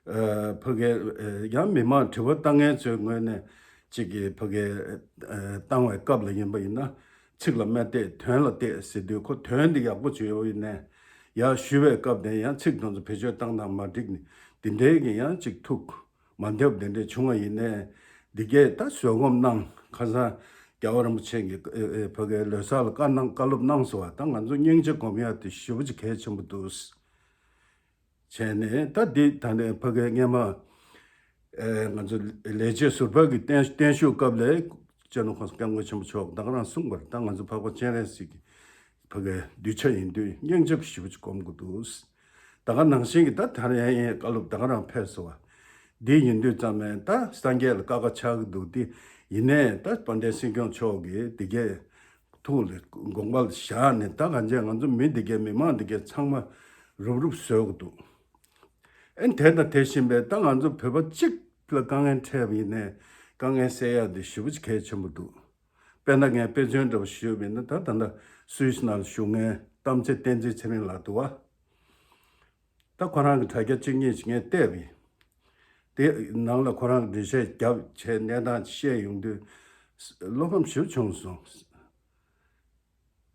ཨ་ཕ་གི་ཨ་ཡང་མི་མང་དྲི་བ་བཏང་མཁན་ཚོའི་ངོས་ནས་ཅིག་གིས་ཕ་གི་ཨ་བཏང་བའི་སྐབས་ལ་ཡིན་པ་ཡིན་ན། ཚིག་ལ་མ་བལྟས་དོན་ལ་བལྟས་ཟེར་དུས། ཁོ་དོན་འདི་ཡག་པོ་བྱུང་ཡོད་ཡིན་ནའི་ཡང་ཞུ་བའི་སྐབས་དེ་ཡང་ཚིག་དེ་ཚོ་བེད་སྤྱོད་བཏང་སྟངས་མ་འགྲིག་ནས་འདི་འདྲའི་གི་ཡང་ཅིག་ཐུགས་མ་འདེབས་དེ་འདྲ་བྱུང་བ་ཡིན་ནའི། འདི་གས་ད་བཟོད་སྒོམ་གནང་། ཁ་སང་རྒྱལ་བ་རིན་པོ་ཆེ་གིས་ཨེ་ཨེ་ཕ་གིའི་ལོ་གསར་ལ་བཀའ་གནང་བཀའ་སློབ་གནང་སོང་བ། ད་ང་ཚོ་སྙིང་རྗེ་སྒོམ་ཡག་དེ་ཞེ་པོ་ཅིག་གལ་ཆེན་པོ་འདུག་བྱས་ནས་ད་འདི་ད་ནས་ཕ་གིའི་སྔས་མ་ཨེ་ང་ཚོ་ལས་བྱེད་ཟུར་པ་གི་བརྟན་བརྟན་བཞུགས་སྐབས་ལ་སྤྱི་ནོར་༸གོང་ས་༸སྐྱབས་མགོན་ཆེན་པོ་མཆོག་ད་ག་རང་གསུངས་པར། ད་ང་ཚོ་འཕགས་པ་སྤྱན་རས་གཟིགས་ཀྱི་ཕ་གིའི་གདུལ་བྱ་ཡིན་དུས་སྙིང་རྗེ་ཞེ་པོ་ཅིག་སྒོམ་དགོས་འདུག་ད་ག་ནང་བཞིན་གྱི་ད་ད་རེས་ཡང་ཡང་བཀའ་སློབ་ད་ག་རང་ཕེབས་སོང་བ། འདི་ཡིན་དུས་ཙམ་ནས་ད་སངས་རྒྱས་ལ་དཀའ་ཁག་ཆགས་ཀྱི་འདུག་འདི་ཡིན་ནའི་ད་དཔལ་ལྡན་སྲིད་སྐྱོང་མཆོག་གིས་འདི་གས་ཐུགས་ལ་དགོངས་པ་ལ་བཞག་ནས། ད་གང་བྱས་ང་ཚོ་མི་འདི་གས་མི་མང་འདི་གས་ཚང་མ་རུབ་རུབ་བཟོ་གི་འདུག་ཨེ་དེ་དང་དེ་བཞིན་པའི་ད་ང་ཚོ་བོད་པ་གཅིག་ལ་དཀའ་ངལ་འཕྲད་པ་ཡིན་ནའི་དཀའ་ངལ་སེལ་ཡག་འདི་ཞེ་པོ་ཅིག་གལ་ཆེན་པོ་འདུག་དཔེར་ན་ངས་དཔེ་མཚོན་འདྲ་པོ་ཞུས་པ་ཡིན་ན། ད་ད་ལྟ་སུད་སི་ནང་ལ་བཞུགས་མཁན་གཏམ་ཚེ་བསྟན་འཛིན་ཚེ་རིང་ལགས་འདུག་བ། ད་ཁོ་རང་གི་དྲ་རྒྱ་གཅིག་གཉིས་ཅིག་ངས་བལྟས་པ་ཡིན། དེ་ནང་ལ་ཁོ་རང་གི་འགྲེལ་བཤད་བརྒྱབ་བྱས་གནས་སྟངས་བཤད་ཡོང་དུས་བློ་ཕམ་ཞེ་པོ་བྱུང་སོང་།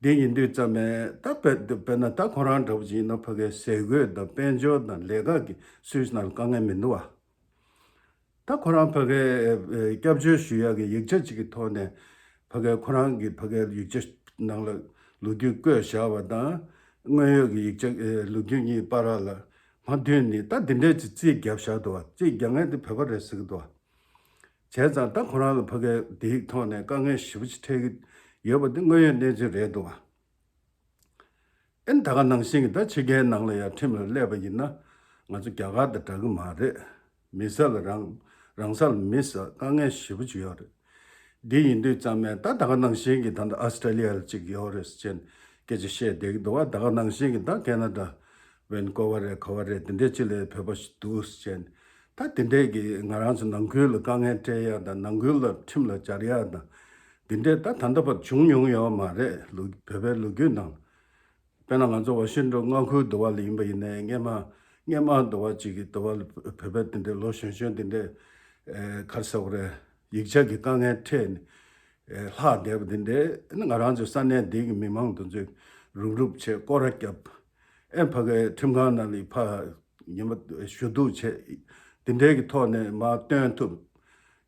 དེ་ཡིན་དུས་ཙམ་ནས་ད་དཔེ་དཔེར་ན་ད་ཁོ་རང་འདྲ་པོ་ཅིག་ཡིན་ན་ཕ་གིའི་ཟས་གོས་དང་དཔལ་འབྱོར་དང་ལས་ཀ་གི་སུད་སི་ནང་ལ་དཀའ་ངལ་མི་འདུག་བ། ད་ཁོ་རང་ཕ་གིའི་ཨེ་སྐྱབས་བཅོལ་ཞུ་ཡག་གི་ཡིག་ཆ་གཅིག་གི་ཐོག་ནས་ཕ་གིའི་ཁོ་རང་གི་ཕ་གིའི་ཡིག་ཆ་ནང་ལ་ལོ་རྒྱུས་བཀོད་བཞག་པ་དང་། དངོས་ཡོད་ཀྱི་ཡིག་ཆ་ཨེ་ལོ་རྒྱུས་གཉིས་བར་ལ་མ་མཐུན་ནི་ད་འདི་འདྲའི་ཅིག་རྩིས་བརྒྱབ་བཞག་འདུག་བ། རྩིས་རྒྱག་མཁན་དེ་བོད་པ་རེད་ཟེར་གི་འདུག་བ། བྱས་ཙང་ད་ཁོ་རང་ལ་ཕ་གིའི་དེའི་ཐོག་ནས་དཀའ་ངལ་ཞེ་པོ་ཅིག་འཕྲད་ཀྱི་ཡོད་པ་འདི་དངོས་ཡོད་གནས་ཚུལ་རེད་འདུག་བ། ཨེ་ད་ག་ནང་བཞིན་གྱི་ད་ཕྱི་རྒྱལ་ནང་ལ་ཡང་ཁྲིམས་ལ་སླེབས་པ་ཡིན་ན་ང་ཚོ་རྒྱ་གར་དང་འདྲ་གི་མ་རེད། མི་ས་ལ་རང་རང་ས་ལ་མི་ས་དཀའ་ངལ་ཞེ་པོ་ཅིག་ཡོད་རེད། འདི་ཡིན་དུས་ཙམ་ནས་ད་ད་ག་ནང་བཞིན་གྱི་ད་ལྟ་ཨ་སི་ཏྲེ་ལི་ཡ་ལ་ཅིག་ཡོད་རེད་ཟེར་བྱས་ནས་སྐད་ཆ་བཤད་བསྡད་ཀྱི་འདུག་བ། ད་ག་ནང་བཞིན་གྱི་ད་ཁེ་ན་ཌ་ཝན་ཀོ་ཝར་རེད་ག་བ་རེད་འདི་འདྲའི་ཅིག་ལ་བོད་པ་ཞིག་འདུག་ཟེར་བྱས་ནས། ད་དེ་འདྲས་ཀྱི་ང་རང་ཚོ་ནང་ཁུལ་ལ་དཀའ་ངལ་འཕྲད་ཡག་དང་ནང་ཁུལ་ལ་ཁྲིམས་ལ་སྦྱར་ཡག་དང་། དེ་འདྲས་ད་ད་ལྟ་བར་བྱུང་མྱོང་ཡོད་མ་རེད། ལོ་བོད་པའི་ལོ་རྒྱུས་ནང་། དཔེར་ན་ང་ཚོ་ཝ་ཤིང་ཊོན་མངའ་ཁུལ་དུ་བ་ལ་ཡིན་པ་ཡིན་ནའི་སྔས་མ་སྔས་མ་དུ་བ་ཅིག་གི་དུ་བ་ལ་བོད་པའི་དེ་འདྲས་ལོ་གཞོན་གཞོན་དེ་འདྲས་ཨེ་ག་རེ་ཟེར་དགོས་རེད། ཡིག་ཆ་གི་དཀའ་ངལ་འཕྲད་ནས་ཨེ་ལྷག་བསྡད་པ་དེ་འདྲས་ང་རང་ཚོ་ས་གནས་འདི་གི་མི་མང་དེ་ཚོས་རུབ་རུབ་བྱས་སྐོར་ར་བརྒྱབ། ཨེ་ཕ་གིའི་ཁྲིམས་ཁང་ནང་ལ་ཕར་ ཉི་མ་ཞུ་གཏུག་བྱས། དེ་འདྲའི་གི་ཐོག་ནས་མར་སྟོན་ཐུབ།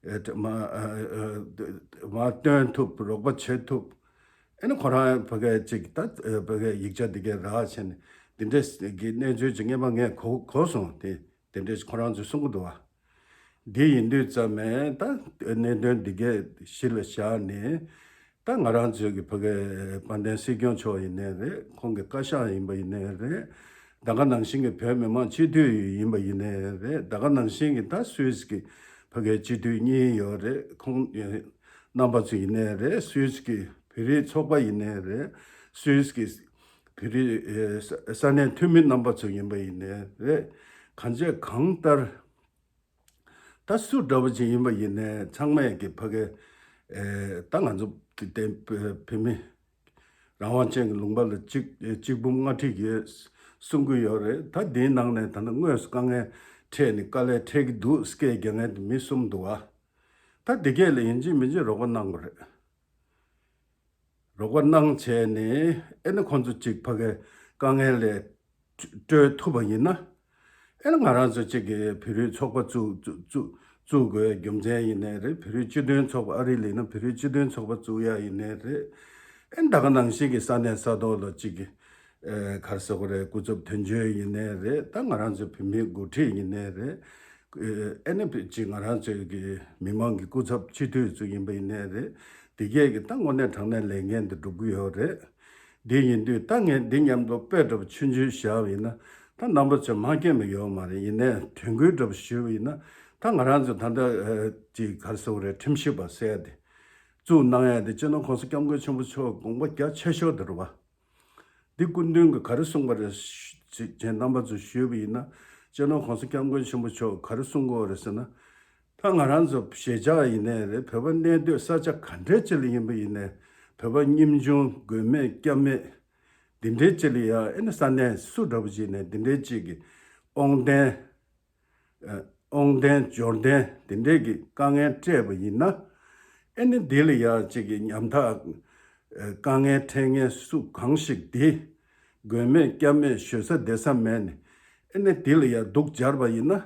ཨེ་མ་ཨ་ཨ་མར་སྟོན་ཐུབ། རོགས་པ་བྱེད་ཐུབ། ཨེ་ནི་ཁོ་རང་ཕ་གི་ཅིག་ད་ཕ་གི་ཡིག་ཆ་འདི་གའི་རག་བྱས་ནས་འདི་འདྲའི་གི་གནས་ཚུལ་ཅིག་སྔོན་མ་ངས་གོ་གོ་སོང་། དེ་དེ་འདྲའི་ཁོ་རང་ཚོས་གསུང་གི་འདུག་བ། འདི་ཡིན་དུས་ཙམ་ནས་ད་གནད་དོན་འདི་གའི་གཞི་ལ་བཞག་ནས། ད་ང་རང་ཚོའི་གི་ཕ་གི་དཔལ་ལྡན་སྲིད་སྐྱོང་མཆོག་ཡིན་ནའི་རེད། ཁོང་གི་བཀའ་ཤག་ཡིན་པ་ཡིན་ནའི་རེད། ད་ག་ནང་བཞིན་གྱི་བོད་མི་མང་སྤྱི་འཐུས་ཡིན་པ་ཡིན་ནའི་རེད། ད་ག་ནང་བཞིན་གྱི་ད་སུད་སི་གི་ཕ་གི་སྤྱི་འཐུས་གཉིས་ཡོད་རེད། ཁོང་རྣམ་པ་ཚོ་ཡིན་ནའི་རེད། སུད་སི་གི་བོད་རིགས་ཚོགས་པ་ཡིན་ནའི་རེད། སུད་སི་གི་བོད་རིགས་ས་གནས་འཐུས་མི་རྣམ་པ་ཚོ་ཡིན་པ་ཡིན་ནའི་རེད། གང་བྱས་གང་ལྟར། ད་སུ་འདྲ་བོ་ཅིག་ཡིན་པ་ཡིན་ནའི་ཚང་མས་ཀྱི་ཕ་གི་ཨེ་ད་ང་ཚོ་དེ་བོད་མི་རང་དབང་ཅན་གྱི་ལུང་པ་ལ་གཅིག་གཅིག་འབུམ་ལྔ་ཁྲི་ཡོད་གསུང་གི་ཡོད་རེད། ད་དེའི་ནང་ནས་ད་ནི་དངོས་སུ་དཀའ་ངལ་འཕྲད་ནས་དཀའ་ལས་འཕྲད་ཀྱི་འདུག་སྐད་རྒྱག་མཁན་དེ་མི་གསུམ་འདུག་བ། ད་དེ་གས་ལ་ཡིན་གཅིག་མིན་གཅིག་རོགས་པ་གནང་དགོས་རེད། རོགས་པ་གནང་བྱས་ནས་ཨེ་ནི་ཁོང་ཚོ་གཅིག་ཕ་གི་དཀའ་ངལ་ལས་སྤྲོད་ཐུབ་པ་ཡིན་ན། ཨེ་ནི་ང་རང་ཚོ་གཅིག་གི་བོད་རིགས་ཚོགས་པ་བཙུགས་བཙུགས་བཙུགས་བཙུགས་དགོས་རྒྱུ་མཚན་ཡིན་ནའི་རེད། བོད་རིགས་སྤྱི་མཐུན་ཚོགས་པ། ཨ་རི་ལ་ཡིན་ན་བོད་རིགས་སྤྱི་མཐུན་ཚོགས་པ་བཙུགས་ཡ་ཡིན་ནའི་རེད། ཨེ་ནི་ད་ག་ནང་བཞིན་གྱི་ས་གནས་ས་ཐོག་ལ་གཅིག་གི་ཨེ་ག་རེ་ཟེར་དགོས་རེད། སྐུ་ཚབ་དོན་གཅོད་ཡིན་ནའི་རེད། ད་ང་རང་ཚོའི་བོད་མིའི་འགོ་ཁྲིད་ཡིན་ནའི་རེད། ཨེ་ནི་ཅིག་ང་རང་ཚོའི་གི་མི་མང་གི་སྐུ་ཚབ་སྤྱི་འཐུས་ཚོ་ཡིན་པ་ཡིན་ནའི་རེད། དེ་གས་ཀྱི་ད་དངོས་གནས་དྲང་གནས་ལས་འགན་དེ་སྒྲུབ་ཀྱི་ཡོད་རེད། འདི་ཡིན་དུས་ད་ངས་འདི་མཉམ་དུ་དཔེ་འདྲ་པོ་ཆུང་ཆུང་བཞག་པ་ཡིན་ན། ད་རྣམ་པ་ཚོས་མ་མཁྱེན་པ་ཡོད་མ་རེད། ཡིན་ནའི་དོན་ཀུན་འདྲ་པོ་ཞུས་པ་ཡིན་ན། ད་ང་རང་ཚོ་ད་ལྟ་ཨེ་ཅིག་ག་རེ་ཟེར་དགོས་རེད། ཁྲིམས་ཞིབ་པ་ཟེར་ཡ་དེ་བཙུགས་གནང་ཡ་དེ་སྤྱི་ནོར་གོང་ས་སྐྱབས་མགོན་ཆེན་པོ་མཆོག་དགོངས་པ་རྒྱ་ཆེ་ཤོས་དེ་རེད་བ། འདི་སྐུ་མདུན་གྱིས་ག་རེ་གསུངས་པ་རེད་ཅེས་རྣམ་པ་ཚོས་ཞུས་པ་ཡིན་ན། སྤྱི་ནོར་གོང་ས་སྐྱབས་མགོན་ཆེན་པོ་མཆོག་ག་རེ་གསུང་གི་ཡོད་རེད་ཟེར་ན། ད་ང་རང་ཚོ་གཞིས་ཆགས་ཡིན་ནའི་རེད། བོད་པ་གནས་སྡོད་ས་ཆ་ག་འདྲའི་ཅིག་ལ་ཡིན་པ་ཡིན་ནའི། བོད་པ་ཉམ་ཆུང་མགོན་མེད་སྐྱབས་མེད་འདི་འདྲའི་ཅིག་ལ་ཡ། ཨེ་ནི་ས་གནས་སུ་འདྲ་པོ་ཅིག་ནས་འདི་འདྲའི་ཅིག་གི་དབང་ལྡན། ཨོང་ལྡན་འབྱོར་ལྡན་དེ་འདྲས་ཀྱི་དཀའ་ངལ་སྤྲད་པ་ཡིན་ན། ཨེ་ནི་འདི་ལ་ཡ་གཅིག་གི་ཉམ་ཐག་དཀའ་ངལ་འཕྲད་མཁན་སུ་གང་ཞིག་དེ་མགོན་མེད་སྐྱབས་མེད་ཞུ་ས་བསྡད་ས་མེད་ནས། ཨེ་ནི་འདི་ལ་ཡ་སྡུག་སྦྱར་བ་ཡིན་ན།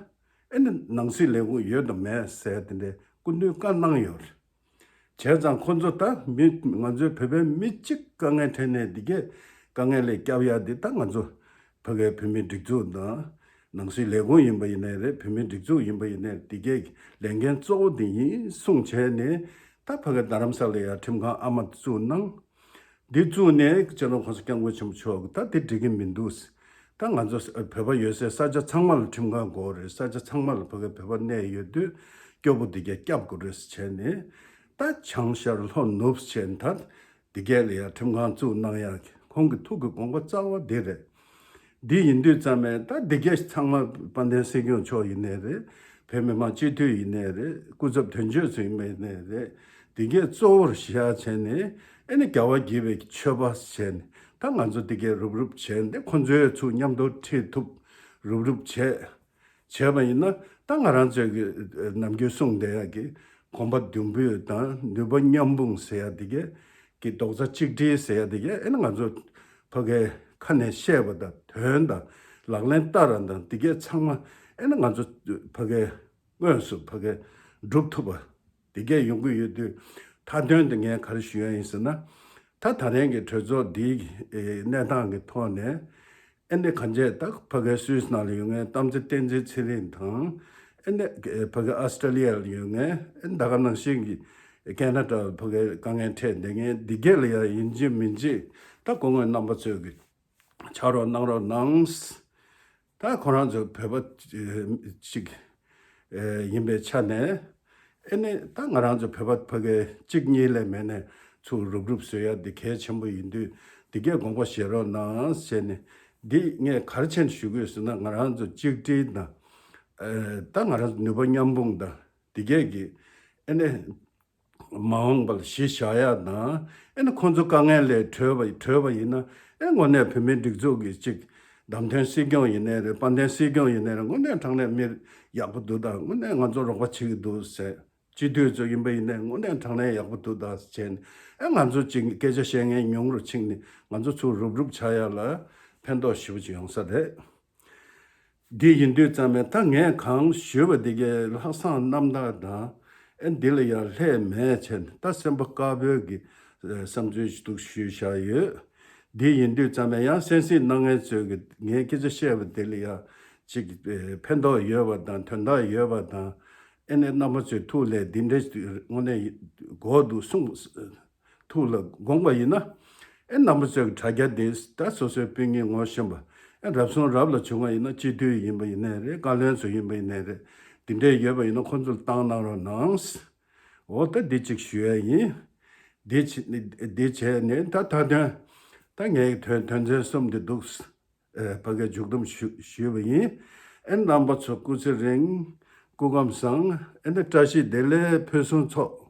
ཨེ་ནི་ནང་སྲིད་ལས་ཁུངས་ཡོད་དམ་མེད་ཟེར་དེ་འདྲས་སྐུ་མདུན་བཀའ་གནང་ཡོད་རེད། བྱས་ཙང་ཁོ་ཚོ་ད་མི་ང་ཚོའི་བོད་པའི་མི་གཅིག་དཀའ་ངལ་འཕྲད་ནས་འདི་གས་དཀའ་ངལ་ལས་སྐྱོབ་ཡ་འདི་ད་ང་ཚོ་ཕ་གའི་བོད་མིའི་སྒྲིག་འཛུགས་དང་། ནང་སྲིད་ལས་ཁུངས་ཡིན་པ་ཡིན་ནའི་རེད། བོད་མིའི་སྒྲིག་འཛུགས་ཡིན་པ་ཡིན་ནའི་འདི་གས་ལས་འགན་གཙོ་བོ་འདི་ཡིན་གསུངས་བྱས་ནས། ད་ཕ་གའི་རྡ་རམ་ས་ལ་ཡ་ཁྲིམས་ཁང་ཨ་མ་བཙུགས་གནང་། འདི་བཙུགས་ནས་སྤྱི་ནོར་གོང་ས་སྐྱབས་མགོན་ཆེན་པོ་མཆོག་གིས་ད་འདི་འགྲིག་གི་མི་འདུག། ད་ང་ཚོ་བོད་པ་ཡོད་སའི་ས་ཆ་ཚང་མ་ལ་ཁྲིམས་ཁང་དགོས་རེད། ས་ཆ་ཚང་མ་ལ་ཕ་གི་བོད་པ་གནས་ཡོད་དུས་སྐྱོ་པོ་འདི་གས་སྐྱབས་དགོས་རེད་ཟེར་བྱས་ནས། ད་བྱང་ཤར་ལྷོ་ནུབ་ཟེར་བྱས་ནས་ད་འདི་གས་ལ་ཡང་ཁྲིམས་ཁང་བཙུགས་གནང་ཡག་གི་ཁོང་གི་ཐུགས་ཀྱི་དགོངས་པ་རྩ་བ་འདི་རེད། འདི་ཡིན་དུས་ཙམ་ནས་ད་འདི་གས་ཚང་མ་དཔལ་ལྡན་སྲིད་སྐྱོང་མཆོག་ཡིན་ནའི་རེད། བོད་མི་མང་སྤྱི་འཐུས་ཡིན་ནའི་རེད། སྐུ་ཚབ་དོན་གཅོད་ཚོ་ཡིན་པ་ཡིན་ནའི་རེད། འདི་གས་གཙོ་བོར་བཞག་བྱས་ནས། ཨེ་ནི་རྒྱལ་བ་དགྱེས་པའི་མཆོད་པ་བྱས་ནས་ད་ང་ཚོ་འདི་གས་རུབ་རུབ་བྱས་ནས་ཁོ་ཚོའི་ཚུར་མཉམ་དུ་ཁྲིད་ཐུབ། རུབ་རུབ་བྱས་བྱས་པ་ཡིན་ན། ད་ང་རང་ཚོའི་གི་ནམ་རྒྱུན་གསུངས་བསྡད་ཡག་གི་གོམ་པ་མདུན་སྤོས་དང་ནུས་པ་མཉམ་སྤུངས་ཟེར་ཡག་འདི་གས་ཀྱི་རྡོག་རྩ་གཅིག་སྒྲིལ་ཟེར་ཡག་འདི་གས་ཨེ་ནི་ང་ཚོ་ཕ་གའི་ཁ་ནས་བཤད་པ་དང་དོན་དང་ལག་ལེན་བསྟར་བ་དང་འདི་གས་ཚང་མ་ཨེ་ནི་ང་ཚོ་ཕ་གའི་དངོས་སུ་ཕ་གའི་སྒྲུབ་ཐུབ་པ། དེ་གས་ཡོང་གི་ཡོད་དུས། མཐའ་དོན་དུ་ངས་ག་རེ་ཞུ་ཡ་ཡིན་ཟེར་ན། ད་ད་རིང་གི་གྲོས་ཚོགས་འདིའི་གནས་སྟངས་ཀྱི་ཐོག་ནས། ཨེ་ནི་གང་བྱས་ད་ཕ་གའི་སུད་སི་ནང་ལ་ཡོད་མཁན་གཏམ་ཚེ་བསྟན་འཛིན་ཚེ་རིང་དང་། ཨེ་ནི་ཕ་གའི་ཨ་སི་ཀྲ་ལི་ཡ་ལ་ཡོད་མཁན། ཨེ་ནི་ད་ག་ནང་བཞིན་གྱི་ཁེ་ན་ཌ་ལ་ཕ་གའི་དཀའ་ངལ་འཕྲད་བསྡད་མཁན་འདི་གས་ལ་ཡ་ཡིན་གཅིག་མིན་གཅིག་ད་སྐུ་ངོ་རྣམ་པ་ཚོས་ཀྱི་ཕྱག་རོགས་གནང་རོགས་གནང་། ད་ཁོ་རང་ཚོ་བོད་པ་ཅིག་ཡིན་པའི་ཆ་ནས། ཨེ་ནི་ད་ང་རང་ཚོ་བོད་པ་ཕ་གི་གཅིག་གཉིས་ལས་མེད་ནས་ཚུར་རུབ་རུབ་བཟོ་ཡ་འདི་གལ་ཆེན་པོ་ཡིན་དུས། འདི་གས་དགོངས་པ་བཞེས་རོགས་གནང་ཟེར་ནས། འདི་ངས་ག་རེ་བྱས་ནས་ཞུ་དགོས་ཟེར་ན། ང་རང་ཚོ་གཅིག་སྒྲིལ་དང་། ད་ང་རང་ཚོ་ནུས་པ་མཉམ་སྤུངས་དང་འདི་གས་ཀྱི་ཨེ་ནི། མ་འོངས་པར་གཞི་བཞག་ཡག་དང་། ཨེ་ནི་ཁོང་ཚོ་དཀའ་ངལ་ལས་གྲོལ་བ་གྲོལ་བ་ཡིན་ན། ཨེ་དངོས་གནས་བོད་མིའི་སྒྲིག་འཛུགས་ཀྱི་གཅིག་བདམས་ཐོན་སྲིད་སྐྱོང་ཡིན་ནའི་རེད། དཔལ་ལྡན་སྲིད་སྐྱོང་ཡིན་ནའི་རེད། དངོས་གནས་དྲང་གནས་མི་ཡག་པོ་འདུག་དང་། དངོས་གནས་ང་ཚོ་རོགས་པ་བྱེད་ཀྱི་འདུག་ཟེར། སྤྱི་འཐུས་ཚོ་ཡིན་པ་ཡིན་ནའི་དངོས་གནས་དྲང་གནས་ཡག་པོ་འདུག་དང་ཟེར་ནས། ཨེ་ང་ཚོ་གཅིག་སྐད་ཆ་བཤད་མཁན་ཉུང་རུ་ཕྱིན་ནས་ང་ཚོ་ཚུར་རུབ་རུབ་ཆགས་ཡག་ལ་ཕན་ཐོགས་ཞེ་པོ་ཅིག་ཡོང་ས་རེད། འདི་ཡིན་དུས་ཙམ་པས་ད་ངས་གང་ཞུས་པ་འདི་གའི་ལྷག་བསམ་རྣམ་དག་དང་། ཨེ་འདི་ལ་ཡང་ལྷད་མེད་བྱས་ནས་ད་སེམས་པ་དཀར་པོའི་གི་བསམ་ཚུལ་ཞིག་འདུག་ཞུས་བཞག་ཡོད། འདི་ཡིན་དུས་ཙམ་པས་ཡང་གསན་གཟིགས་གནང་མཁན་ཚོས་གི་ངའི་སྐད་ཆ་བཤད་པ་འདི་ལ་ཡང་ཅིག་ཕན་ཐོགས་ཡོད་པ་དང་དོན་དག་ཡོད་པ་དང་། ཨེ་ནས་རྣམ་པ་ཚོས་ཐུགས་ལ་འདི་འདྲའི་དངོས་གནས་དགོས་འདུག་གསུངས། ཐུགས་ལ་དགོངས་པ་ཡིན་ན། ཨེ་རྣམ་པ་ཚོའི་དྲ་རྒྱ་འདི་ད་སོ་སོའི་སྤུན་ཉེ་ངོ་ཤེས་པ། ཨེ་རབ་བྱུང་རབ་ལ་བྱུང་བ་ཡིན་ན་སྤྱི་འཐུས་ཡིན་པ་ཡིན་ནའི་རེད། བཀའ་བློན་ཚོ་ཡིན་པ་ཡིན་ནའི་རེད། འདི་འདྲས་ཡོད་པ་ཡིན་ན་ཁོང་ཚོ་ལ་བཏང་གནང་རོགས་གནང་། འོ་ད་འདི་གཅིག་ཞུ་ཡ་ཡིན། འདི་བྱས་འདི་བྱས་ནས་ད་ད་དོན་ད་ངའི་དོན་དོན་ཚན་གསུམ་འདི་འདུག་ཨེ་ཕ་གིར་མཇུག་བསྡོམས་ཞུ་ཞུས་པ་ཡིན། ཨེ་རྣམ་པ་ཚོ་སྐུ་ཚེ་རིང་། སྐུ་ཁམས་བཟང་། ཨེ་ནས་བཀྲ་ཤིས་བདེ་ལེགས་ཕུན་སུམ་ཚོགས།